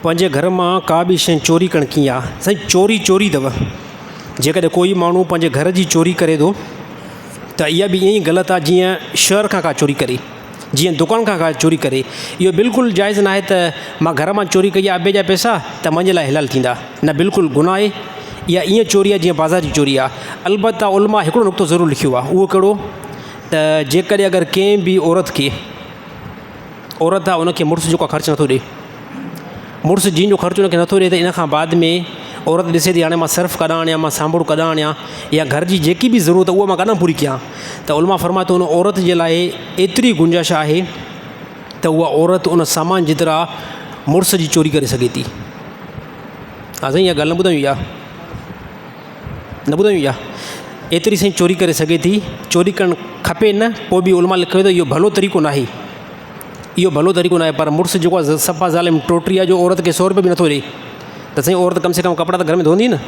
پنهنجي گهر مان ڪا به شيء چوري ڪرڻ ڪيئن آ؟ سائين چوري چوري اٿو. جيڪڏهن ڪوئي ماڻهو پنهنجي گهر جي چوري ڪري ٿو ته اها به ائين ئي غلط آ جيئن شهر کان ڪا چوري ڪري، جيئن دڪان کان ڪا چوري ڪري. اهو بلڪل جائز ناهي ته مان گهر مان چوري ڪئي آ ابي جا پئسا ته منهنجي لاء حلال ٿيندا. نه بلڪل گناهه آهي. اها ائين چوري آ جيئن بازار جي چوري آ. البته علماء هڪڙو نقطو ضرور لکيو آ اهو ڪهڙو ته جيڪڏهن اگر ڪنهن به عورت کي عورت آ ان کي مڙس جيڪو آ خرچ نٿو ڏي مڙس جنهن جو خرچ ان کي نٿو ڏي ته ان کان بعد ۾ عورت ڏسي ٿي هاڻي مان صرف ڪڏهن آڻيان مان صابڻ ڪڏهن آڻيان يا گهر جي جيڪي به ضرورت اها مان ڪڏهن پوري ڪيان ته علماء فرمائي ٿو ان عورت جي لاء ايتري گنجائش آهي ته اها عورت ان سامان جيترا مڙس جي چوري ڪري سگهي ٿي. ها سائين اها ڳالهه نه ٻڌائي هئي آ. نه ٻڌايون يا ايتري سائين چوري ڪري سگهي ٿي چوري ڪرڻ کپي نه پوء به علماء لکيو ته اهو ڀلو طريقو ناهي اهو ڀلو طريقو ناهي پر مڙس جيڪو آهي صفا ظالم ٽوٽري آهي جو عورت کي سو روپيا به نٿو ڏئي ته سائين عورت ڪم سي ڪم ڪپڙا ته گهر ۾ ڌوئندي نه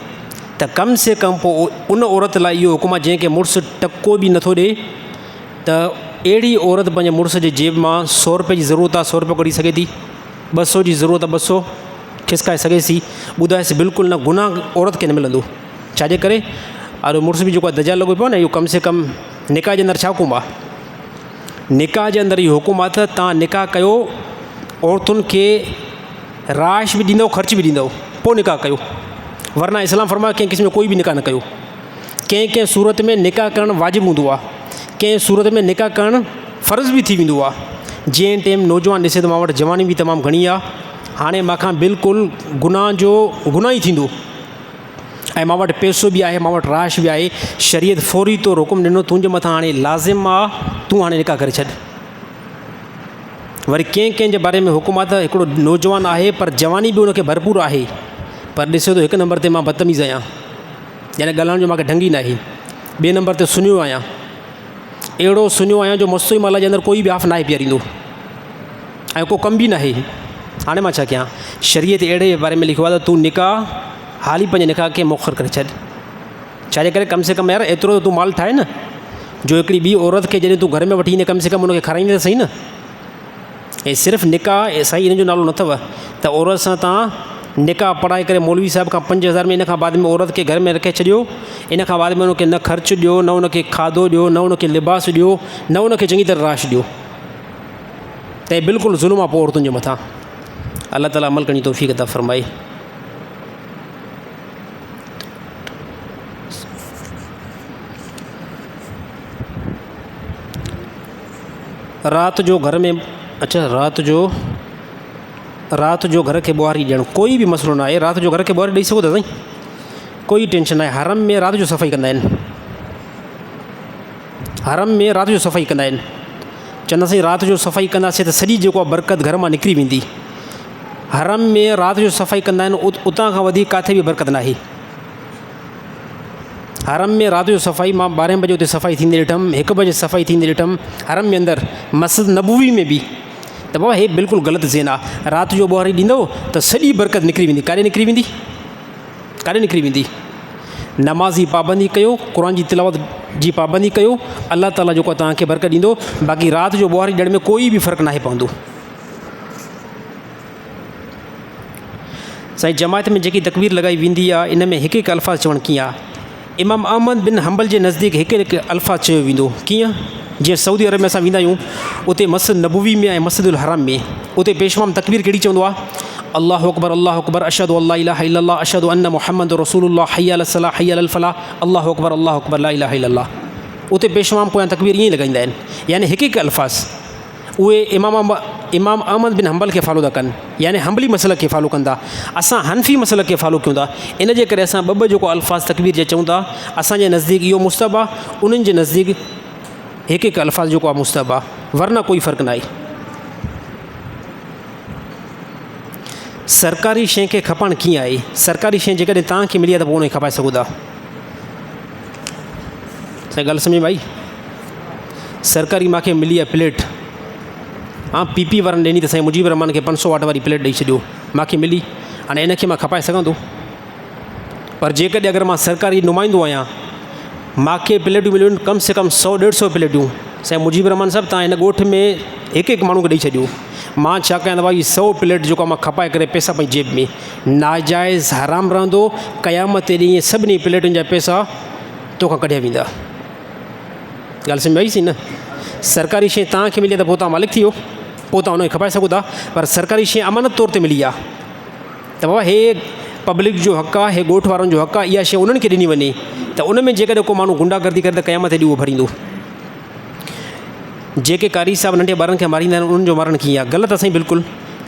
ته ڪم سي ڪم پوء ان عورت لاء اهو حڪم آهي جنهن کي مڙس ٽڪو به نٿو ڏئي ته اهڙي عورت پنهنجي مڙس جي جيب مان سو روپئي جي ضرورت آهي سو روپيو ڪڍي سگهي ٿي 200 جي ضرورت آهي 200 کسڪائي سگهيس ٿي، ٻڌائيس بلڪل نه گناهه عورت کي نه ملندو ڇا جي ڪري آڏو مڙس به جيڪو آهي دجال لڳو پيو آهي نه اهو ڪم سي ڪم نڪاح جي اندر ڇا حڪم آهي نڪاح جي اندر اهو حڪم آهي ته توهان نڪاح ڪيو عورتن کي رهائش به ڏيندو خرچ به ڏيندو پوء نڪاح ڪيو ورنه اسلام فرمايو ڪنهن قسم جو ڪوئي به نڪاح نه ڪيو ڪنهن ڪنهن صورت ۾ نڪاح ڪرڻ واجب هوندو آهي ڪنهن صورت ۾ نڪاح ڪرڻ فرض به ٿي ويندو آهي جنهن ٽيم نوجوان ڏسي ته مان وٽ جواني به تمام گهڻي آهي هاڻي مان کان بلڪل گناهه جو گناهه ئي ٿيندو ۽ مان وٽ پئسو به آهي مان وٽ رهائش به آهي شريعت فوري طور حڪم ڏنو تنهنجي مٿان هاڻي لازم آهي تون هاڻي نڪاح ڪري ڇڏ وري ڪنهن ڪنهن جي باري ۾ حڪم آهي ته هڪڙو نوجوان آهي پر جواني به ان کي ڀرپور آهي پر ڏسي ٿو هڪ نمبر تي مان بدتميز آهيان يعني ڳالهائڻ جو مانکي ڍنگ ئي ناهي. ٻئي نمبر تي سڃو آهيان. اهڙو سڃو آهيان جو مستوئي مالا جي اندر ڪوئي به آف ناهي پياريندو ۽ ڪو ڪم به ناهي. هاڻي مان ڇا ڪيان؟ شريعت اهڙي باري ۾ لکيو آهي ته تون نڪاح حالي پنهنجي نڪاح کي مؤخر ڪري ڇڏ. ڇا جي ڪري ڪم سي ڪم يار ايترو ته تون مال ٺاهي نه جو هڪڙي ٻي عورت کي جڏهن تون گهر ۾ وٺي ايندين ڪم سي ڪم ان کي کارائيندين ته سهي نه. ۽ صرف نڪاح سائين ان جو نالو نه اٿو ته عورت سان تان نڪاح پڙهائي ڪري مولوي صاحب کان 5000 ۾ ان کان بعد ۾ عورت کي گهر ۾ رکي ڇڏيو ان کان بعد ۾ ان کي نه خرچ ڏيو نه ان کي کاڌو ڏيو نه ان کي لباس ڏيو نه ان کي چڱي طرح راش ڏيو ته بلڪل ظلم آ پوء عورتن جي مٿان. الله تعالي عمل ڪرڻ جي توفيق عطا فرمائي. رات جو گهر ۾ اڇا رات جو رات جو گهر کي ٻهاري ڏيڻ ڪوئي به مسئلو نه آهي رات جو گهر کي ٻهاري ڏئي سگهو ٿا سائين ڪوئي ٽينشن نه آهي حرم ۾ رات جو صفائي ڪندا آهن حرم ۾ رات جو صفائي ڪندا آهن چوندا سائين رات جو صفائي ڪنداسين ته سڄي جيڪو آهي برڪت گهر مان نڪري ويندي حرم ۾ رات جو صفائي ڪندا آهن اتان کان وڌيڪ ڪاٿي به برڪت ناهي. حرم ۾ رات جو صفائي مان ٻارهين بجي اتي صفائي ٿيندي ڏٺم هڪ بجي صفائي ٿيندي ڏٺم حرم ۾ اندر مسجد نبوي ۾ به ته بابا هي بلڪل غلط ذهن آ رات جو ٻهاري ڏيندو ته سڄي برڪت نڪري ويندي ڪاڏي نڪري ويندي ڪاڏي نڪري ويندي نماز جي پابندي ڪيو قرآن جي تلاوت جي پابندي ڪيو الله تعالي جيڪو توهان کي برڪت ڏيندو باقي رات جو ٻهاري ڏيڻ ۾ ڪوئي به فرق ناهي پوندو. سائين جماعت ۾ جيڪي تڪبير لڳائي ويندي آ ان ۾ هڪ هڪ الفاظ چوڻ ڪيئن آ؟ امام احمد بن حنبل جي نزديڪ هڪ هڪ الفاظ چيو ويندو ڪيئن؟ جيئن سعودي عرب ۾ اسان ويندا آهيون اتي مسجد نبوي ۾ ۽ مسجد الحرام ۾ اتي پيش امام تڪبير ڪهڙي چوندو آ؟ الله اڪبر الله اڪبر اشهد ان لا اله الا الله اشهد ان محمد رسول الله حي علي الصلاه حي علي الفلاح الله اڪبر الله اڪبر لا اله الا الله اتي پيش امام پويان تڪبير ائين ئي لڳائيندا آهن يعني هڪ هڪ الفاظ. اهي امام امام احمد بن حنبل کي فالو ٿا ڪن يعني حنبلي مسلڪ کي فالو ڪن ٿا اسان حنفي مسلڪ کي فالو ڪيون ٿا ان جي ڪري اسان ٻه ٻه جيڪو الفاظ تڪبير جا چئون ٿا اسان جي نزديڪ اهو مستحب آهي انهن جي نزديڪ هڪ هڪ الفاظ جيڪو آهي مستحب آهي ورنه ڪوئي فرق ناهي. سرڪاري شيء کي کپائڻ ڪيئن آهي؟ سرڪاري شيء جيڪڏهن توهان کي ملي آهي ته پوء ان کي کپائي سگهو ٿا. سائين ڳالهه سمجهه ۾ آئي؟ سرڪاري مان کي ملي آهي پليٽ ها پي پي وارن ڏني ته سائين مجيب الرحمان کي 500 واٽ واري پليٽ ڏئي ڇڏيو مان کي ملي هاڻي ان کي مان کپائي سگهان ٿو پر جيڪڏهن اگر مان سرڪاري نمائندو آهيان مان کي پليٽون مليون آهن ڪم سي ڪم سو ڏيڍ سو پليٽون سائين مجيب الرحمان صاحب تان هن ڳوٺ ۾ هڪ هڪ ماڻهو کي ڏئي ڇڏيو. مان ڇا ڪيان ته ڀائي سئو پليٽ جيڪو آهي مان کپائي ڪري پئسا پنهنجي جيب ۾. ناجائز حرام رهندو، قيامت ڏينهن سڀني پليٽن جا پئسا توکان ڪڍيا ويندا. ڳالهه سمجهه ۾ آئي سي نه؟ سرڪاري شيء توهان کي ملي ته پوء توهان مالڪ ٿي ويو، پوء توهان ان کي کپائي سگهو ٿا، پر سرڪاري شيء امانت طور تي ملي آهي ته بابا هي پبلڪ جو حق آهي، هي ڳوٺ وارن جو حق آهي، اها شيء انهن کي ڏني وڃي ته ان ۾ جيڪڏهن ڪو ماڻهو غنڊا گردي ڪري ته قيامت ڏينهن اهو ڀريندو. جيڪي قاري صاحب ننڍي ٻارن کي ماريندا آهن انهن جو مارڻ ڪيئن آهي؟ غلط آهي سائين بلڪل.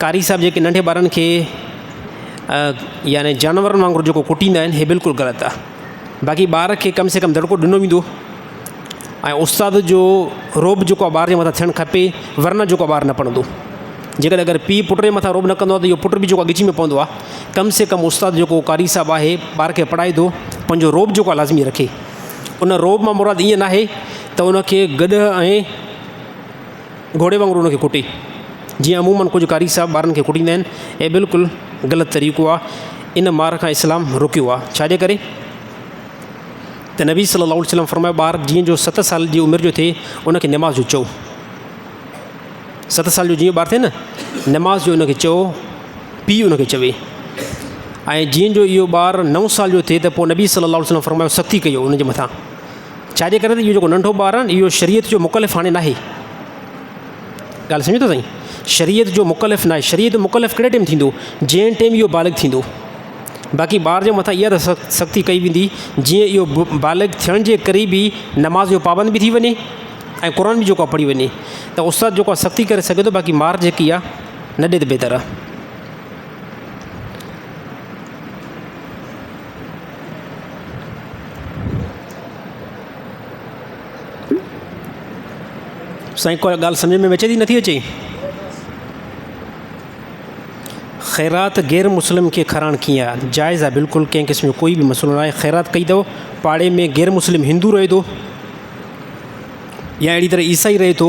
قاري صاحب جيڪي ننڍي ٻارن کي يعني جانورن وانگر جيڪو ڪٽيندا آهن هي بلڪل غلط آهي. باقي ٻار کي ڪم سي ڪم دڙڪو ڏنو ويندو ۽ استاد جو رعب جيڪو آهي ٻار جي مٿان ٿيڻ کپي ورنه جيڪو ٻار نه پڙهندو. جيڪڏهن اگر پيء پٽ جي مٿان رعب نه ڪندو آهي ته اهو پٽ به جيڪو آهي ڳچي ۾ پوندو آهي. ڪم سي ڪم استاد جيڪو قاري صاحب آهي ٻار کي پڙهائي ٿو پنهنجو رعب جيڪو آهي لازمي رکي. ان رعب مان مراد ائين ناهي ته ان کي گڏهه ۽ گهوڙي وانگر ان کي ڪٽي جيئن عموماً ڪجهه قاري صاحب ٻارن کي ڪٽيندا آهن اهي بلڪل غلط طريقو آهي ان مار کان اسلام روڪيو آهي ڇاجي ڪري ته نبي صلي الله عليه وسلم فرمايو ٻار جيئن جو ست سال جي عمر جو ٿئي ان کي نماز جو چئو ست سال جو جيئن ٻار ٿئي نه نماز جو ان کي چئو پيء ان کي چوي ۽ جيئن جو اهو ٻار نو سال جو ٿئي ته پوء نبي صلي الله عليه وسلم فرمايو سختي ڪيو ان جي مٿان ڇاجي ڪري ته اهو جيڪو ننڍو ٻار آهي نه اهو شريعت جو مڪلف هاڻي ناهي. ڳالهه سمجهو ٿا سائين شريعت جو مڪلف ناهي شريعت جو مڪلف ڪهڙي ٽيم ٿيندو جنهن ٽيم اهو بالغ ٿيندو باقي ٻار جي مٿان اها ته سختي ڪئي ويندي جيئن اهو بالغ ٿيڻ جي ڪري به نماز جو پابند به ٿي وڃي ۽ قرآن به جيڪو آهي پڙهي وڃي ته استاد جيڪو آهي سختي ڪري سگهي ٿو باقي مار جيڪي آهي نه ڏي ته بهتر آهي. سائين ڪا ڳالهه سمجهه ۾ اچي ٿي نٿي اچي؟ خيرات غير مسلم کي کارائڻ ڪيئن آهي؟ جائز آهي بلڪل ڪنهن قسم جو ڪوئي به مسئلو ناهي خيرات ڪئي اٿو پاڙي ۾ غير مسلم هندو رهي ٿو يا اهڙي طرح عيسائي رهي ٿو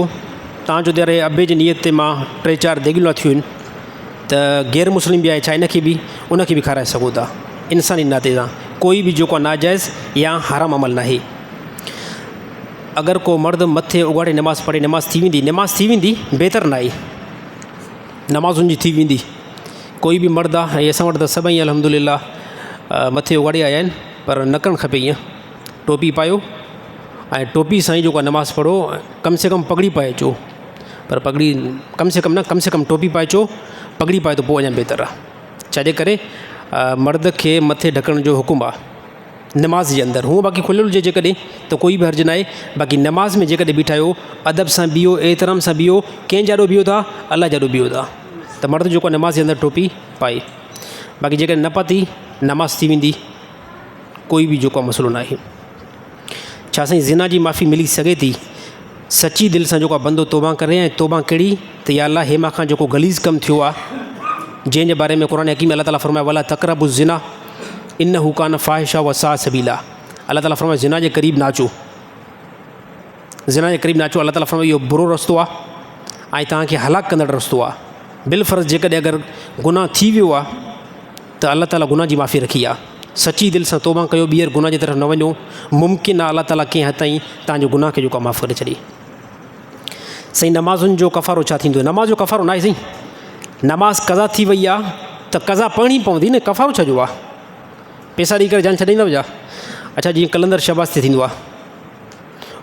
تان جو ته ابي جي نيت تي مان ٽي چار ديڳيون لاٿيون آهن ته غير مسلم به آهي ڇا ان کي به ان کي به کارائي سگهو ٿا انساني ناتي سان ڪوئي به جيڪو آهي ناجائز يا حرام عمل ناهي اگر ڪو مرد مٿي اگهاڙي نماز پڙهي نماز ٿي ويندي نماز ٿي ويندي بهتر ناهي نماز ان جي ٿي ويندي ڪوئي به مرد آهي ۽ اسان وٽ ته سڀئي الحمد لله مٿي اگهاڙي آيا آهن پر نه ڪرڻ کپي ائين ٽوپي پايو ۽ ٽوپي سان ئي جيڪو آهي نماز پڙهو ڪم سي ڪم پڳڙي پائي اچو پر پڳڙي ڪم سي ڪم نه ڪم سي ڪم ٽوپي پائي اچو پڳڙي پائي ته پوء اڃا بهتر آهي ڇاجي ڪري مرد کي مٿي ڍڪڻ جو حڪم آهي نماز جي اندر هونء باقي کليل هجي جيڪڏهن ته ڪوئي به حرج ناهي باقي نماز ۾ جيڪڏهن بيٺا آهيو ادب سان بيهو احترام سان بيهو ڪنهن جي آڏو بيهو ٿا الله جي آڏو بيهو ٿا ته مرد جيڪو نماز جي اندر ٽوپي پائي باقي جيڪڏهن نه پاتي نماز ٿي ويندي ڪوئي به جيڪو مسئلو ناهي. ڇا سائين زنا جي معافي ملي سگهي ٿي؟ سچي دل سان جيڪو بندو توبه ڪري ۽ توبه ڪهڙي ته يا الله هي مان کان جيڪو غليظ ڪم ٿيو آ جنهن جي باري ۾ قرآن حڪيم الله تعالي فرمايو ولا تقربوا الزنا انه ڪان فاحشه وساء سبيلا الله تعالي فرمايو زنا جي قريب نه اچو زنا جي قريب نه اچو الله تعالي فرمايو اهو برو رستو آ ۽ توهان کي هلاڪ ڪندڙ رستو آ بالفرض جيڪڏهن اگر گناهه ٿي ويو آ ته الله تعالي گناهه جي معافي رکي آ. سچي دل سان توبه ڪيو ٻيهر گناهه جي طرف نه وڃو ممڪن آ الله تعالي ڪنهن حد تائين توهان جو گناهه کي جيڪو آ معاف ڪري ڇڏي. سائين نمازن جو ڪفارو ڇا ٿيندو؟ نماز جو ڪفارو ناهي سائين نماز قضا ٿي وئي آ ته قضا پڙهڻي پوندي نه ڪفارو ڇا جو آ؟ پيسا ڏئي ڪري جان ڇڏائيندؤ ڇا؟ اڇا جيئن قلندر شهباز تي ٿيندو آ.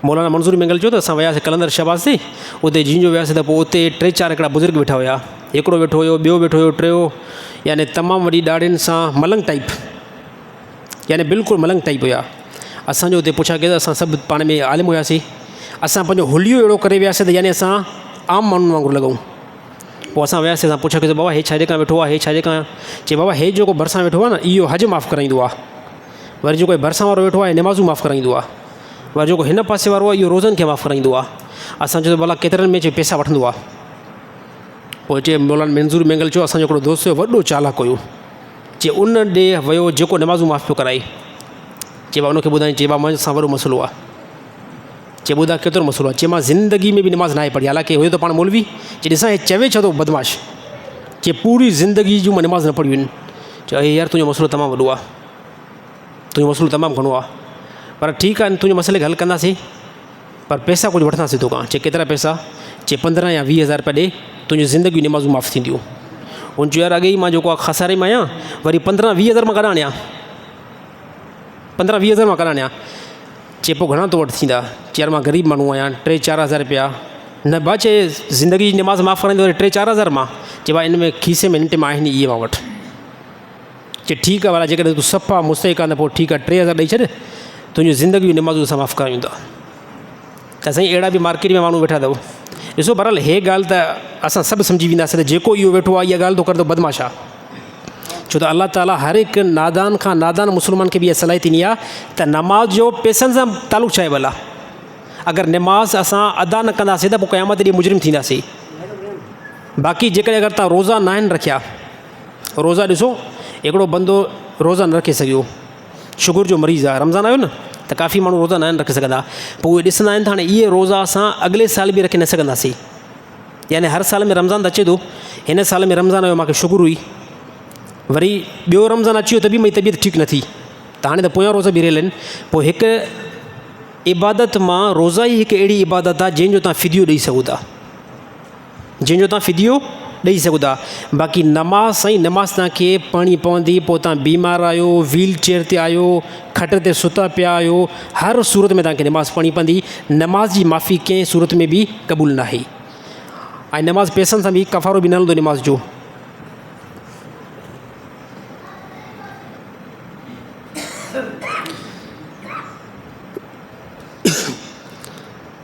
مولانا منظور مينگل چيو ته اسان وياسين قلندر شهباز تي اتي جيئن جو وياسين ته پوء اتي ٽي چار هڪڙا بزرگ ويٺا هيا هڪڙو ويٺو هيو ٻيو ويٺو هيو ٽيو يعني تمام وڏي ڏاڙهين سان ملنگ ٽائيپ يعني بلڪل ملنگ ٽائيپ هيا اسانجو اتي پڇا ڪيو ته اسان سڀ پاڻ ۾ عالم هياسين اسان پنهنجو حليو اهڙو ڪري وياسين ته يعني اسان عام ماڻهن وانگر لڳون پوء اسان وياسين اسان پڇا ڪيوسين بابا هي ڇا جي ڪري ويٺو آهي هي ڇا جي ڪري چي بابا هي جيڪو ڀرسان ويٺو آهي نه اهو حج معاف ڪرائيندو آهي وري جيڪو هي ڀرسان وارو ويٺو آهي نمازون معاف ڪرائيندو آهي وري جيڪو هن پاسي وارو آهي اهو روزن کي معاف ڪرائيندو آهي اسان چيو ڀلا ڪيترن ۾ چي پئسا وٺندو آهي پوء چي مولانا منظور مينگل چيو اسانجو هڪڙو دوست هيو وڏو چالاڪ هيو چي ان ڏي ويو جيڪو نمازون معاف پيو ڪرائي چي ڀا ان کي ٻڌائين چي ڀا منهنجي سان وڏو مسئلو آهي چي ٻڌاء ڪيترو مسئلو آهي چي مان زندگي ۾ به نماز ناهي پڙهي حالانڪه هيو ته پاڻ مولوي چي ڏسان هي چوي ڇا ٿو بدمعاش چي پوري زندگي جون مان نماز نه پڙهيون آهن چي اي يار تنهنجو مسئلو تمام وڏو آهي تنهنجو مسئلو تمام گهڻو آهي پر ٺيڪ آهي تنهنجي مسئلي کي حل ڪنداسين پر پئسا ڪجهه وٺنداسين توکان چي ڪيترا پئسا چي پندرهن يا ويهه هزار روپيا ڏي تنهنجي زندگي نمازون معاف ٿينديون. هن چيو يار اڳي ئي مان جيڪو آهي خساري ۾ آهيان وري پندرهن ويهه هزار مان ڪاڏان آڻيان پندرهن ويهه هزار مان ڪاڏان آڻيان. چي پوء گهڻا تو وٽ ٿيندا؟ چي يار مان غريب ماڻهو آهيان ٽي چار هزار رپيا نه ڀاء چي زندگي جي نماز معاف ڪرائيندو وري ٽي چار هزار مان چي ڀاء ان ۾ کيسي ۾ هن ٽيم آهن ئي اهي مان وٽ. چي ٺيڪ آهي ڀلا جيڪڏهن تون صفا مستحق آهين ته پوء ٺيڪ آهي 3000 ڏئي ڇڏ تنهنجون زندگي جون نمازون اسان معاف ڪرايون ٿا. ته سائين اهڙا به مارڪيٽ ۾ ماڻهو ويٺا اٿو. ڏسو بهرحال هي ڳالهه ته اسان سڀ سمجهي وينداسين ته جيڪو اهو ويٺو آهي اها ڳالهه ٿو ڪري ته بدمعاش آهي. ڇو ته الله تعاليٰ هر هڪ نادان کان نادان مسلمان کي به اها صلاحيت ڏني آهي ته نماز جو پئسن سان تعلق ڇا آهي ڀلا اگر نماز اسان ادا نه ڪنداسين ته پوء قيامت ڏينهن مجرم ٿينداسين. باقي جيڪڏهن اگر تان روزا ناهن رکيا روزا ڏسو هڪڙو بندو روزا نه رکي سگهيو شگر جو مريض آهي رمضان آيو نه ته ڪافي ماڻهو روزا ناهن رکي سگهندا پوء اهي ڏسندا آهن ته هاڻي اهي روزا اسان اڳلي سال به رکي نه سگهنداسين يعني هر سال ۾ رمضان ته اچي ٿو هن سال ۾ رمضان آيو مانکي شگر هئي وري ٻيو رمضان اچي ويو ته به منهنجي طبيعت ٺيڪ نه ٿي ته هاڻي ته پويان روزا به رهيل آهن پوء هڪ عبادت مان روزا ئي هڪ اهڙي عبادت آهي جنهن جو تان فديو ڏئي سگهو ٿا جنهن جو توهان فديو ڏئي سگهو ٿا باقي نماز سائين نماز توهان کي پڙهڻي پوندي پوء توهان بيمار آهيو ويل چيئر تي آهيو کٽ تي ستا پيا آهيو هر صورت ۾ توهان کي نماز پڙهڻي پوندي نماز جي معافي ڪنهن صورت ۾ به قبول ناهي ۽ نماز پئسن سان به ڪفارو به نه هلندو نماز جو.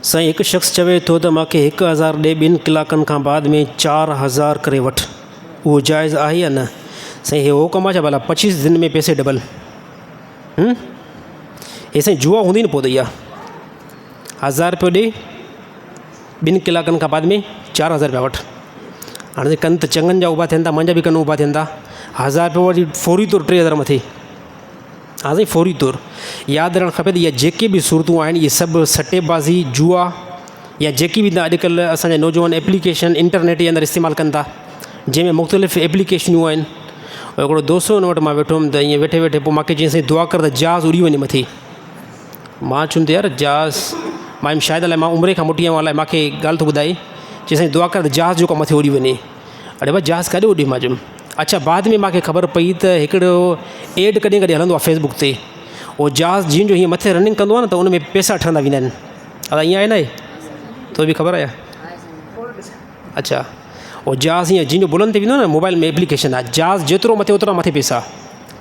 سائين هڪ شخص چوي ٿو ته مانکي 1000 ڏي ٻن ڪلاڪن کان بعد ۾ 4000 ڪري وٺ اهو جائز آهي يا نه سائين هي هو ڪم آ ڇا ڀلا 25 دن ۾ پئسي ڊبل هم هي سائين جوا هوندي نه پوء ته اها 1000 روپيو ڏي ٻن ڪلاڪن کان بعد ۾ 4000 روپيا وٺ هاڻي ڪن ته چڱن جا اڀا ٿين ٿا منهنجا به ڪن اڀا ٿين ٿا 1000 روپيو وٺي فوري طور 3000 مٿي ها سائين فوري طور ياد رهڻ کپي ته اها جيڪي به صورتون آهن اهي سڀ سٽي بازي جوا يا جيڪي به اڄڪلهه اسانجا نوجوان ايپليڪيشن انٽرنيٽ جي اندر استعمال ڪن ٿا جنهن ۾ مختلف ايپليڪيشنون آهن هڪڙو دوست هو ان وٽ مان ويٺو هوم ته ائين ويٺي ويٺي پوء مانکي چيائين سائين دعا ڪر ته جهاز اڏي وڃي مٿي مان چيم ته يار جهاز مان چيم شايد الائي مان عمري کان موٽي آيو آهيان الائي مانکي ڳالهه ٿو ٻڌائي چي سائين دعا ڪر ته جهاز جيڪو مٿي اڏي وڃي اڙي ڀاء جهاز ڪاڏي اڏي مان چيم اڇا بعد ۾ مانکي خبر پئي ته هڪڙو ايڊ ڪڏهن ڪڏهن هلندو آهي فيسبڪ تي اهو جهاز جيئن جو هيئن مٿي رننگ ڪندو آهي نه ته ان ۾ پئسا ٺهندا ويندا آهن ادا ائين آهي نه تو به خبر آهي اڇا اهو جهاز هيئن جيئن جو بلند تي ويندو آهي نه موبائل ۾ ايپليڪيشن آهي جهاز جيترو مٿي اوترا مٿي پئسا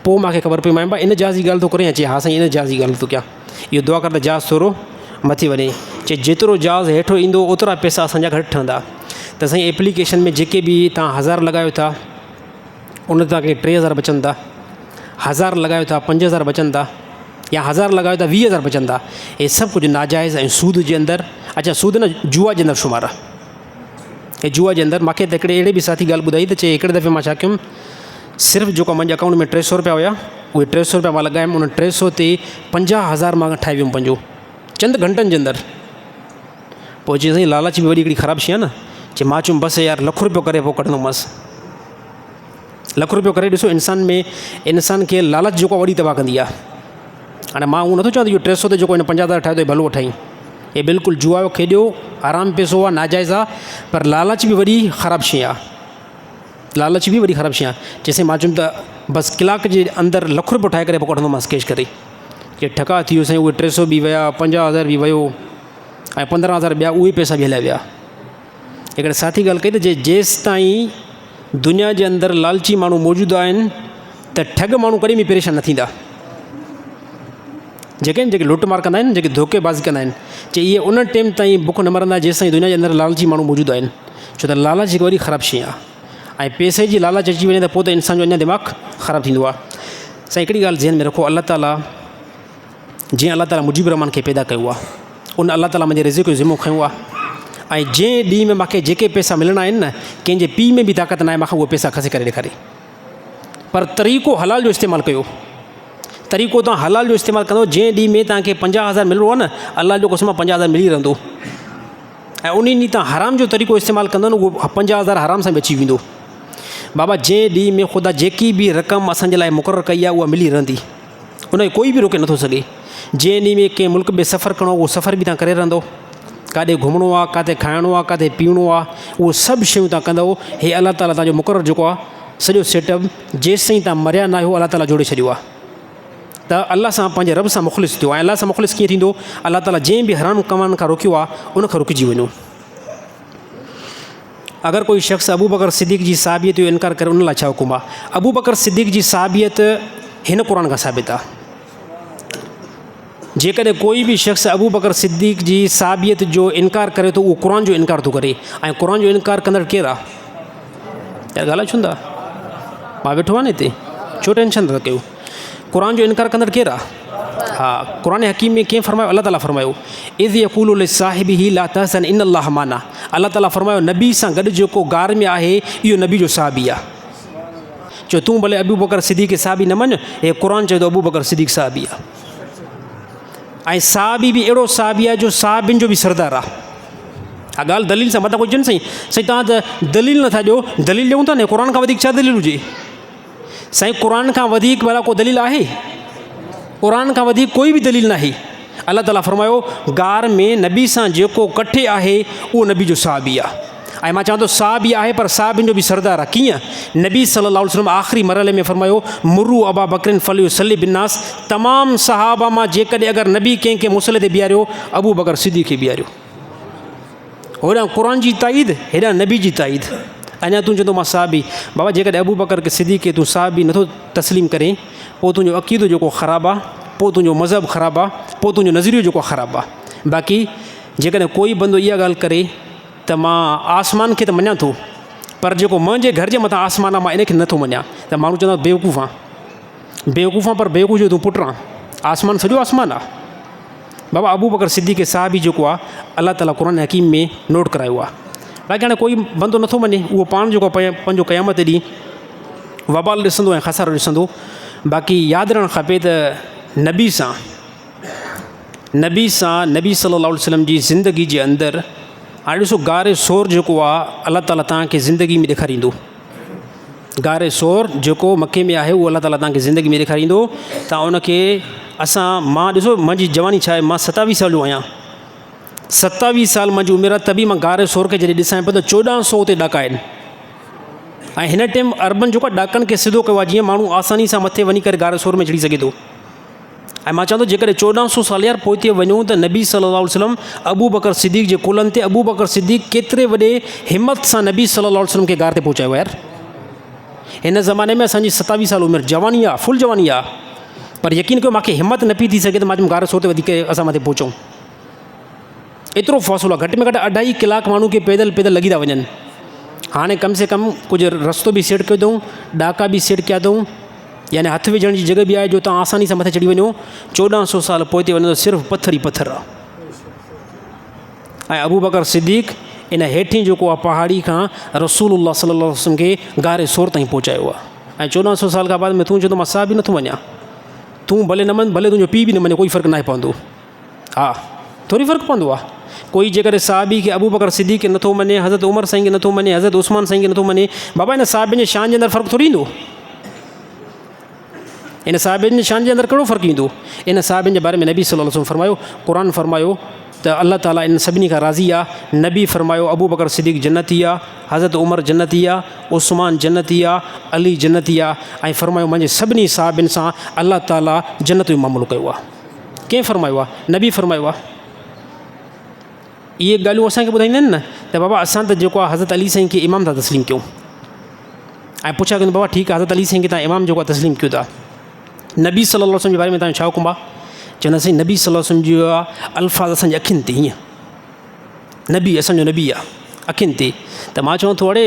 پوء مانکي خبر پئي مان ان جهاز جي ڳالهه ٿو ڪرين چي ها سائين ان جهاز جي ڳالهه ٿو ڪيان اهو دعا ڪر ته جهاز ٿورو مٿي وڃي چي جيترو جهاز هيٺ ايندو اوترا پئسا اسانجا گهٽ ٺهندا ته سائين ايپليڪيشن ۾ جيڪي به تان هزار لڳايو ٿا ان تان کي 3000 بچن ٿا هزار لڳايو ٿا 5000 بچن ٿا يا هزار لڳايو ٿا 20000 بچن ٿا هي سڀ ڪجهه ناجائز ۽ سود جي اندر اچا سود نه جوا جي اندر شمار آهي هي جوا جي اندر ماکي ته هڪڙي اهڙي به ساٿي ڳالهه ٻڌائي ته چي هڪڙي دفعي مان ڇا ڪيم صرف جيڪو منهنجي اڪائونٽ ۾ 300 روپيا هيا اهي 300 روپيا مان لڳايم ان 300 تي 50000 مان ٺاهي ويم پنهنجو چند گهنٽن جي اندر پوء چي سائين لالچ به وڏي هڪڙي خراب شيء آهي نه چي مان چيم بس يار لک روپيو ڪري پوء ڪڍندومانس لک روپيو ڪري ڏسو انسان ۾ انسان کي لالچ جيڪو وڏي تباهه ڪندي آهي هاڻي مان اهو نٿو چوان ته اهو 300 تي جيڪو هن 50000 ٺاهيو اٿئي ڀلو ٺاهين هي بلڪل جوا جو کيڏيو حرام پئسو آهي ناجائز آهي پر لالچ به وڏي خراب شيء آهي لالچ به وڏي خراب شيء آهي جيسين مان چيم ته بس ڪلاڪ جي اندر لک روپيو ٺاهي ڪري پوء ڪڍندومانس ڪيش ڪري جي ٺڪا ٿي ويو سائين اهي 300 به ويا 50000 به ويو ۽ 15000 ٻيا اهي پئسا به هليا ويا هڪڙي ساٿي ڳالهه ڪئي ته جي جيستائين دنيا جي اندر لالچي ماڻهو موجود آهن ته ٺڳ ماڻهو ڪڏهن به پريشان نه ٿيندا. جيڪي آهن جيڪي لوٽ مار ڪندا آهن جيڪي ڌوڪي بازي ڪندا آهن چي اهي ان ٽيم تائين بک نه مرندا جيستائين دنيا جي اندر لالچي ماڻهو موجود آهن ڇو ته لالچ هڪ وڏي خراب شيء آهي ۽ پئسي جي لالچ اچي وڃي ته پوء ته انسان جو اڃا دماغ خراب ٿيندو آهي. سائين هڪڙي ڳالهه ذهن ۾ رکو الله تعاليٰ جنهن الله تعاليٰ مجيب الرحمان کي پيدا ڪيو آهي ان الله تعاليٰ منهنجي رزق جو ذمو کنيو آهي ۽ جنهن ڏينهن ۾ مونکي جيڪي پئسا ملڻا آهن نه ڪنهن جي پيء ۾ به طاقت ناهي مونکي اهي پئسا کسي ڪري ڏيکاري پر طريقو حلال جو استعمال ڪيو طريقو تان حلال جو استعمال ڪندو جنهن ڏينهن ۾ تانکي 50000 ملڻو آهي نه الله جو قسم 50000 ملي رهندو ۽ ان ڏينهن تان حرام جو طريقو استعمال ڪندو نه اهو 50000 حرام سان بچي ويندو بابا جنهن ڏينهن ۾ خدا جيڪي به رقم اسان جي لاء مقرر ڪئي آهي اها ملي رهندي ان کي ڪوئي به روڪي نٿو سگهي. جنهن ڏينهن ۾ ڪنهن ملڪ ۾ سفر ڪرڻو اهو سفر به توهان ڪري رهندو. ڪاڏي گهمڻو آ، ڪاٿي کائڻو آ، ڪاٿي پيئڻو آ، اهو سڀ شيون توهان ڪندؤ. هي الله تعاليٰ توهان جو مقرر جيڪو آ سڄو سيٽ اپ جيستائين توهان مريا ناهيو الله تعاليٰ جوڙي ڇڏيو آ. ته الله سان پنهنجي رب سان مخلص ٿيو ۽ الله سان مخلص ڪيئن ٿيندو؟ الله تعاليٰ جنهن به حرام ڪمن کان روڪيو آ ان کان رڪجي وڃو. اگر ڪوئي شخص ابوبڪر صديق جي صحابيت جو انڪار ڪري ان لاء ڇا حڪم آ؟ ابوبڪر صديق جي صحابيت هن قرآن کان ثابت آ. جيڪڏهن ڪوئي به شخص ابوبڪر صديق جي صحابيت جو انڪار ڪري ٿو اهو قرآن جو انڪار ٿو ڪري ۽ قرآن جو انڪار ڪندڙ ڪير آ؟ يار ڳالهايو ڇو نٿا؟ مان ويٺو آهيان نه هتي ڇو ٽينشن ٿا ڪيو؟ قرآن جو انڪار ڪندڙ ڪير آ؟ ها قرآن حڪيم ۾ ڪنهن فرمايو الله تعالي فرمايو اذ يقول لصاحبه لا تحزن ان الله معنا الله تعالي فرمايو نبي سان گڏ جيڪو غار ۾ آهي اهو نبي جو صحابي آ. چيو تون ڀلي ابوبڪر صديق کي صحابي نه مڃ هي قرآن چئي ٿو ابوبڪر صديق صحابي آ ۽ صحابي به اهڙو صحابي آ جو صحابين جو به سردار آ. اها ڳالهه دليل سان متان ڪوئي چون سائين سائين توهان ته دليل نٿا ڏيو دليل ڏيون ٿا نه قرآن کان وڌيڪ ڇا دليل هجي سائين قرآن کان وڌيڪ ڀلا ڪو دليل آهي قرآن کان وڌيڪ ڪوئي به دليل ناهي الله تعاليٰ فرمايو غار ۾ نبي سان جيڪو ڪٺي آهي اهو نبي جو صحابي آ ۽ مان چوان ٿو صحابي آهي پر صحابين جو به سردار آهي ڪيئن؟ نبي صلي الله عليه وسلم آخري مرحلي ۾ فرمايو مروا ابا بڪر فليصلي بالناس تمام صحابه مان جيڪڏهن اگر نبي ڪنهن کي مصلي تي بيهاريو ابو بڪر صديق کي بيهاريو. هوڏانهن قرآن جي تائيد هيڏانهن نبي جي تائيد اڃا تون چوندو مان صحابي بابا جيڪڏهن ابو بڪر کي صديق کي تون صحابي نٿو تسليم ڪرين پوء تنهنجو عقيدو جيڪو خراب آهي پوء تنهنجو مذهب خراب آهي پوء تنهنجو نظريو جيڪو خراب آهي باقي جيڪڏهن ڪوئي بندو اها ڳالهه ڪري ته مان آسمان کي ته مڃان ٿو پر جيڪو منهنجي گهر جي مٿان آسمان آهي مان ان کي نٿو مڃان ته ماڻهو چوندا بيوقوف آن بيوقوف آن پر بيوقوف جو تون پٽ آن آسمان سڄو آسمان آ بابا ابو بڪر صديق صحابي جيڪو آ الله تعالي قرآن حڪيم ۾ نوٽ ڪرايو آ باقي هاڻي ڪوئي بندو نٿو مڃي اهو پاڻ جيڪو پنهنجو قيامت ڏينهن وبال ڏسندو ۽ خسارو ڏسندو باقي ياد رهڻ کپي ته نبي سان نبي سان نبي صلي الله عليه وسلم جي زندگي جي اندر هاڻي ڏسو غار ثور جيڪو آ الله تعالي توهان کي زندگي ۾ ڏيکاريندو غار ثور جيڪو مڪي ۾ آهي اهو الله تعالي توهان کي زندگي ۾ ڏيکاريندو تان ان کي اسان مان ڏسو منهنجي جواني ڇا آهي مان ستاويهه سال جو آهيان ستاويهه سال منهنجي عمر آهي ته به مان غار ثور کي جڏهن ڏسان پيو ته چوڏهن سو اتي ڏاڪا آهن ۽ هن ٽيم عربن جيڪو ڏاڪن کي سڌو ڪيو آهي جيئن ماڻهو آساني سان مٿي وڃي ڪري غار ثور ۾ چڙهي سگهي ٿو ۽ مان چوان ٿو جيڪڏهن چوڏهن سو سال يار پوئتي وڃون ته نبي صلي الله عليه وسلم ابوبڪر صديق جي ڪلهن تي ابوبڪر صديق ڪيتري وڏي همت سان نبي صلي الله عليه وسلم کي غار تي پهچايو يار هن زماني ۾ اسانجي ستاويهه سال عمر جواني آ فل جواني آ پر يقين ڪيو ماکي همت نه پي ٿي سگهي ته مان چيم غار ثور تي وڌيڪ اسان مٿي پهچون ايترو فاصلو آ گهٽ ۾ گهٽ اڍائي ڪلاڪ ماڻهو کي پيدل پيدل لڳي ٿا وڃن هاڻي ڪم سي ڪم ڪجهه رستو به سيٽ ڪيو اٿئون ڏاڪا به سيٽ ڪيا اٿئون يعني هٿ وجهڻ جي جڳهه به آهي جو توهان آساني سان مٿي چڙهي وڃو. 14 سو سال پوئتي وڃو ته صرف پٿر ئي پٿر آهي. ۽ ابوبڪر صديق ان هيٺين جيڪو آهي پهاڙي کان رسول الله صلي الله عليه وسلم کي غار ثور تائين پهچايو آهي. ۽ 14 سو سال کان بعد ۾ تون چوندو مان صاحب ئي نٿو مڃان. تون ڀلي نه مڃ ڀلي تنهنجو پيء به نه مڃي ڪوئي فرق ناهي پوندو. ها ٿوري فرق پوندو آهي. ڪوئي جيڪڏهن صحابي کي ابوبڪر صديق کي نٿو مڃي، حضرت عمر سائين کي نٿو مڃي، حضرت عثمان سائين کي نٿو مڃي، بابا ان صحابين جي شان جي اندر فرق ٿوري ايندو. ان صحابين جي شان جي اندر ڪهڙو فرق ايندو؟ ان صحابين جي باري ۾ نبي صلي الله عليه وسلم فرمايو، قرآن فرمايو ته الله تعالي انهن سڀني کان راضي آ. نبي فرمايو ابوبڪر صديق جنتي آ، حضرت عمر جنتي آ، عثمان جنتي آ، علي جنتي آ ۽ فرمايو منهنجي سڀني صحابين سان الله تعالي جنت جو معاملو ڪيو آ. ڪنهن فرمايو آ؟ نبي فرمايو آ. اهي ڳالهيون اسان کي ٻڌائيندا آهن نه ته بابا اسان ته جيڪو آ حضرت علي سائين کي امام ٿا تسليم ڪيون ۽ پڇا ڪيون بابا ٺيڪ آ حضرت علي سائين کي تان امام جيڪو آ تسليم ڪيو ٿا نبي صلي الله عليه وسلم جي باري ۾ تان ڇا حڪم آ چوندا سائين نبي صلي الله عليه وسلم جو الفاظ اسان جي اکين تي هيئن نبي اسان جو نبي آ اکين تي ته مان چوان ٿو اڙي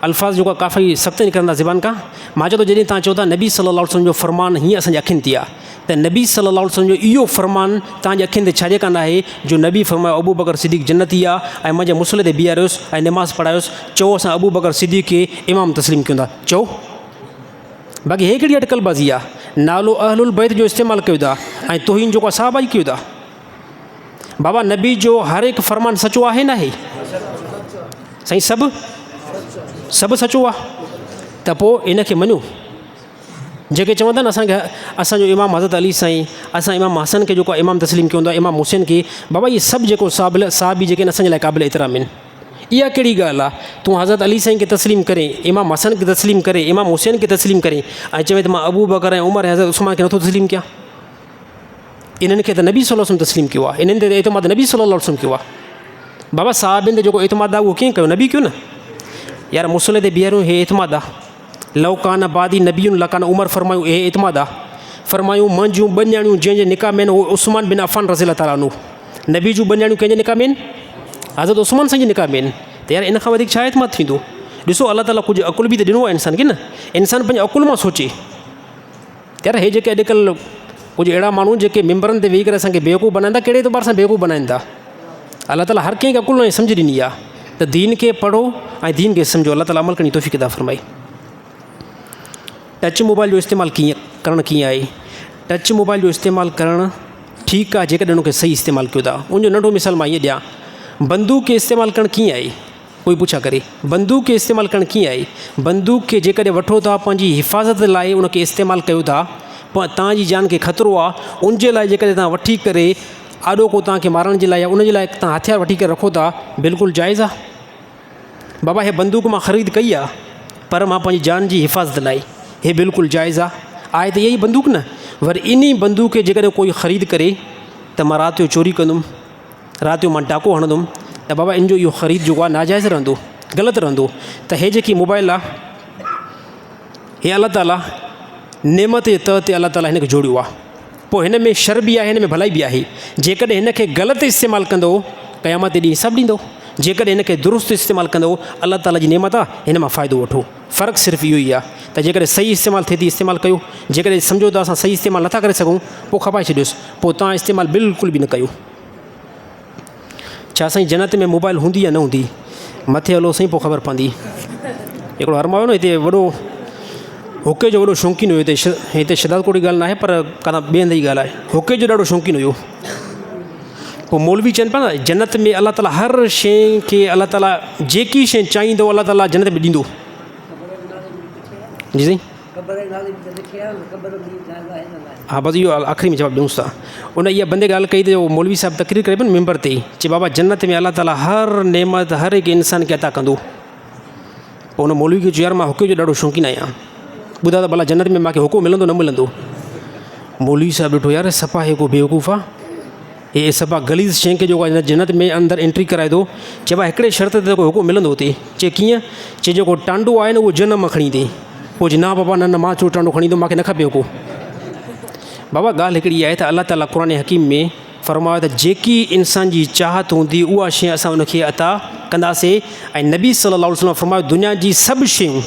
الفاظ جيڪو ڪافي سخت نڪرندا زبان کان مان چوان ٿو جڏهن تان چئو ٿا نبي صلي الله عليه وسلم جو فرمان هيئن اسان جي اکين تي آ ته نبي صلي الله عليه وسلم جو اهو فرمان تان جي اکين تي ڇا جي ڪانه آهي جو نبي فرمايو ابو بڪر صديق جنتي آ ۽ منهنجي مصلي تي بيهاريوس ۽ نماز پڙهايوس چئو اسان ابو بڪر صديق کي امام تسليم ڪيون ٿا چئو باقي هي ڪهڙي اٽڪل بازي آ نالو اهل البيت جو استعمال ڪيو ٿا ۽ توهين جيڪو صحابه جي ڪيو ٿا بابا نبي جو هر هڪ فرمان سچو آهي ناهي؟ سائين سڀ سڀ سچو آ ته پوء ان کي مڃو. جيڪي چون ٿا نه اسان کي اسان جو امام حضرت علي سائين، اسان امام حسن کي جيڪو آهي امام تسليم ڪيون ٿا، امام حسين کي، بابا اهي سڀ جيڪو صحابل صحابي جيڪي آهن اسان جي لاء قابل احترام آهن. اها ڪهڙي ڳالهه آهي تون حضرت علي سائين کي تسليم ڪرين، امام حسن کي تسليم ڪرين، امام حسين کي تسليم ڪرين ۽ چوين ته مان ابوبڪر ۽ عمر ۽ حضرت عثمان کي نٿو تسليم ڪيان. انهن کي ته نبي صلي الله عليه وسلم تسليم ڪيو آهي، انهن تي اعتماد نبي صلي الله عليه وسلم ڪيو آهي. بابا صحابين تي جيڪو اعتماد آهي اهو ڪيئن ڪيو؟ نبي ڪيو نه. يار مصلي تي بيهاريون هي اعتماد آهي. لو ڪان بعدي نبي لڪان عمر فرمايو اهي اعتماد آ. فرمايو منهنجون ٻه نياڻيون جنهن جي نڪاح ۾ آهن اهو عثمان بن عفان رضي الله تعالٰي عنه. نبي جون ٻه نياڻيون ڪنهن جي نڪاح ۾ آهن؟ حضرت عثمان سائين جي نڪاح ۾ آهن. ته يار ان کان وڌيڪ ڇا اعتماد ٿيندو؟ ڏسو الله تعالٰي ڪجهه عقل به ته ڏنو آهي انسان کي نه. انسان پنهنجي عقل مان سوچي. يار هي جيڪي اڄڪلهه ڪجهه اهڙا ماڻهو جيڪي ممبرن تي ويهي ڪري اسان کي بيوقوف بنائن ٿا ڪهڙي اعتبار سان بيوقوف بنائن ٿا. الله تعالٰي هر ڪنهن کي عقل ۽ سمجهه ڏني آهي ته دين کي پڙهو ۽ دين کي سمجهو الله تعالٰي عمل ڪرڻ جي توفيق عطا فرمائي. ٽچ موبائل جو استعمال ڪيئن ڪرڻ ڪيئن آهي؟ ٽچ موبائل جو استعمال ڪرڻ ٺيڪ آهي جيڪڏهن ان کي صحيح استعمال ڪيو ٿا ان جو ننڍو مثال مان ائين ڏيان بندوق کي استعمال ڪرڻ ڪيئن آهي؟ ڪوئي پڇا ڪري بندوق کي استعمال ڪرڻ ڪيئن آهي؟ بندوق کي جيڪڏهن وٺو ٿا پنهنجي حفاظت لاء ان کي استعمال ڪيو ٿا توهان جي جان کي خطرو آهي ان جي لاء جيڪڏهن توهان وٺي ڪري آڏو ڪو توهان کي مارڻ جي لاء يا ان جي لاء توهان هٿيار وٺي ڪري رکو ٿا بلڪل جائز آهي بابا هي بندوق مان خريد ڪئي آهي پر مان پنهنجي جان جي حفاظت لاء هي بلڪل جائز آهي آهي ته اها ئي بندوق نه وري انهي بندوق کي جيڪڏهن ڪوئي خريد ڪري ته مان رات جو چوري ڪندم رات جو مان ڊاڪو هڻندم ته بابا ان جو اهو خريد جيڪو آهي ناجائز رهندو غلط رهندو ته هي جيڪي موبائل آهي هي الله تعاليٰ نعمت جي طور تي الله تعاليٰ هن کي جوڙيو آهي پوء هن ۾ شر به آهي هن ۾ ڀلائي به آهي جيڪڏهن هن کي غلط استعمال ڪندو قيامت ڏينهن حساب ڏيندو جيڪڏهن هن کي درست استعمال ڪندو الله تعاليٰ جي نعمت آهي هن مان فائدو وٺو فرق صرف اهو ئي آهي ته جيڪڏهن صحيح استعمال ٿئي ٿي استعمال ڪيو جيڪڏهن سمجهو ته اسان صحيح استعمال نٿا ڪري سگهون پوء کپائي ڇڏيوس پوء توهان استعمال بلڪل به نه ڪيو. ڇا سائين جنت ۾ موبائل هوندي يا نه هوندي؟ مٿي هلو سائين پوء خبر پوندي. هڪڙو هرمايو هو نه هتي وڏو حقي جو وڏو شوقين هيو هتي هتي شهدادڪوٽ جي ڳالهه ناهي پر ڪاٿان ٻئي هنڌ جي ڳالهه آهي حقي جو ڏاڍو شوقين هيو. پوء مولوي چون پيا نه جنت ۾ الله تعاليٰ هر شيء کي الله تعاليٰ جيڪي شيء چاهيندو الله تعاليٰ جنت ۾ ڏيندو. جي سائين. ها بس اهو آخري ۾ جواب ڏيونس ٿا. ان اها بندي ڳالهه ڪئي ته مولوي صاحب تقرير ڪري پيو نه منبر تي چي بابا جنت ۾ الله تعاليٰ هر نعمت هر هڪ انسان کي عطا ڪندو. پوء ان مولوي کي چيو يار مان حقي جو ڏاڍو شوقين آهيان ٻڌاء ته ڀلا جنت ۾ مانکي حقو ملندو نه ملندو. مولوي صاحب ڏٺو يار صفا هي ڪو بيوقوف آ. هي صفا غليظ شيء کي جيڪو آهي جنت ۾ اندر انٽري ڪرائي ٿو. چي ڀاء هڪڙي شرط تي توکي حڪم ملندو اتي. چي ڪيئن؟ چي جيڪو ٽانڊو آهي نه اهو جهنم مان کڻي ايندين. پوء چي نه بابا نه نه مان ڇو ٽانڊو کڻي ايندم مان کي نه کپي حڪم. بابا ڳالهه هڪڙي آهي ته الله تعاليٰ قرآن حڪيم ۾ فرمايو ته جيڪي انسان جي چاهت هوندي اها شيء اسان ان کي عطا ڪنداسين ۽ نبي صلي الله عليه وسلم فرمايو دنيا جي سڀ شيون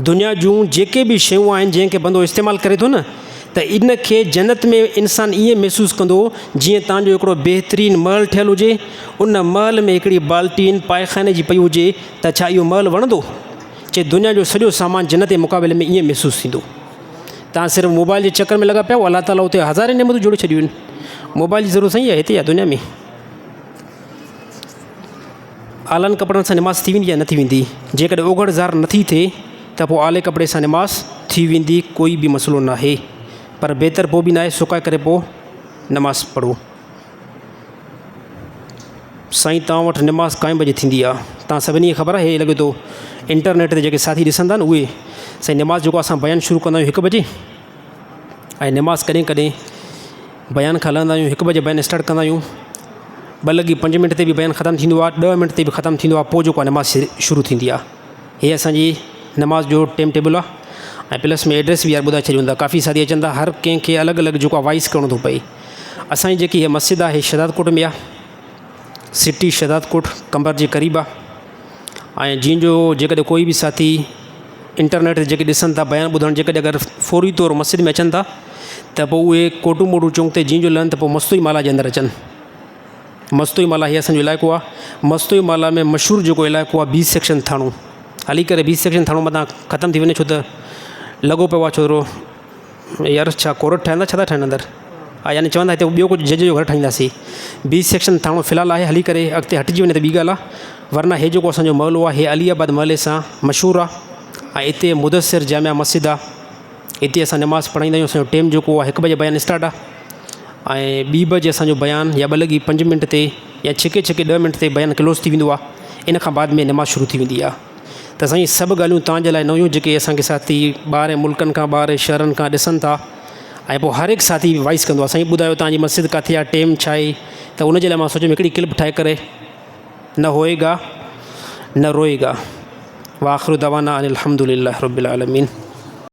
دنيا جون جيڪي به شيون آهن جنهن کي بندو استعمال ڪري ٿو نه ته ان کي جنت ۾ انسان ائين محسوس ڪندو جيئن تان جو هڪڙو بهترين محل ٺهيل هجي ان محل ۾ هڪڙي بالٽين پائخاني جي پئي هجي ته ڇا اهو محل وڻندو؟ چي دنيا جو سڄو سامان جنت جي مقابلي ۾ ائين محسوس ٿيندو. تان صرف موبائل جي چڪر ۾ لڳا پيا آهيو الله تعالي اتي هزارين نعمتون جوڙي ڇڏيون آهن موبائل جي ضرورت سائين هتي آهي دنيا ۾. آلن ڪپڙن سان نماز ٿي ويندي يا نه ٿي ويندي؟ جيڪڏهن اوگهڙ ظاهر نه ٿي ٿئي ته پوء آلي ڪپڙي سان نماز ٿي ويندي ڪوئي به مسئلو ناهي پر بهتر پوء به ناهي سڪائي ڪري پوء نماز پڙهو. سائين توهان وٽ نماز ڪائين بجي ٿيندي آ؟ توهان سڀني کي خبر آهي هي لڳي ٿو انٽرنيٽ تي جيڪي ساٿي ڏسندا آهن اهي سائين نماز جيڪو اسان بيان شروع ڪندا آهيون هڪ بجي ۽ نماز ڪڏهن ڪڏهن بيان کان لهندا آهيون هڪ بجي بيان اسٽارٽ ڪندا آهيون ٻه لڳي پنج منٽ تي به بيان ختم ٿيندو آهي ڏهه منٽ تي به ختم ٿيندو آهي پوء جيڪو آهي نماز شروع ٿيندي آهي هي اسانجي نماز جو ٽائيم ٽيبل آهي ۽ پلس ۾ ايڊريس به يار ٻڌائي ڇڏيون ٿا ڪافي ساٿي اچن ٿا هر ڪنهن کي الڳ الڳ جيڪو آهي وائس ڪرڻو ٿو پئي اسانجي جيڪي هي مسجد آهي شهدادڪوٽ ۾ آهي سٽي شهدادڪوٽ قمبر جي قريب آهي ۽ جنهن جو جيڪڏهن ڪوئي به ساٿي انٽرنيٽ تي جيڪي ڏسن ٿا بيان ٻڌڻ جيڪڏهن اگر فوري طور مسجد ۾ اچن ٿا ته پوء اهي ڪوٽو موٽو چونڪ تي جيئن جو لهن ته پوء مستوئي مالا جي اندر اچن. مستوئي مالا هي اسانجو علائقو آهي. مستوئي مالا ۾ مشهور جيڪو علائقو آهي بي سيڪشن ٿاڻو هلي ڪري بي سيڪشن ٿاڻو متان ختم ٿي وڃي ڇو ته لڳو پيو آهي ڇورو يار ڇا ڪورٽ ٺاهيندا ڇا ٿا ٺاهين اندر ها يعني چوندا هتي ٻيو ڪجهه جج جو گهر ٺاهينداسين بي سيڪشن ٿاڻو في الحال آهي هلي ڪري اڳتي هٽجي وڃي ته ٻي ڳالهه آهي ورنه هي جيڪو اسانجو محلو آهي هي علي آباد محلي سان مشهور آهي ۽ هتي مدثر جامع مسجد آهي. هتي اسان نماز پڙهائيندا آهيون اسان جو ٽيم جيڪو آهي هڪ بجي بيان اسٽارٽ آهي ۽ ٻي بجي اسان جو بيان يا ٻه لڳي پنج منٽ تي يا ڇڪي ڇڪي ڏهه منٽ تي بيان ڪلوز ٿي ويندو آهي ان کان بعد ۾ نماز شروع ٿي ويندي آهي ته سائين سڀ ڳالهيون توهان جي لاء نه هيون جيڪي اسان کي ساٿي ٻاهرين ملڪن کان ٻاهرين شهرن کان ڏسن ٿا ۽ پوء هر هڪ ساٿي وائس ڪندو آهي سائين ٻڌايو توهان جي مسجد ڪاٿي آهي ٽيم ڇا آهي ته ان جي لاء مان سوچيم هڪڙي ڪلپ ٺاهي ڪري نه هوئي گا نه روئي گا واخر دعوانا ان الحمد لله رب العالمين.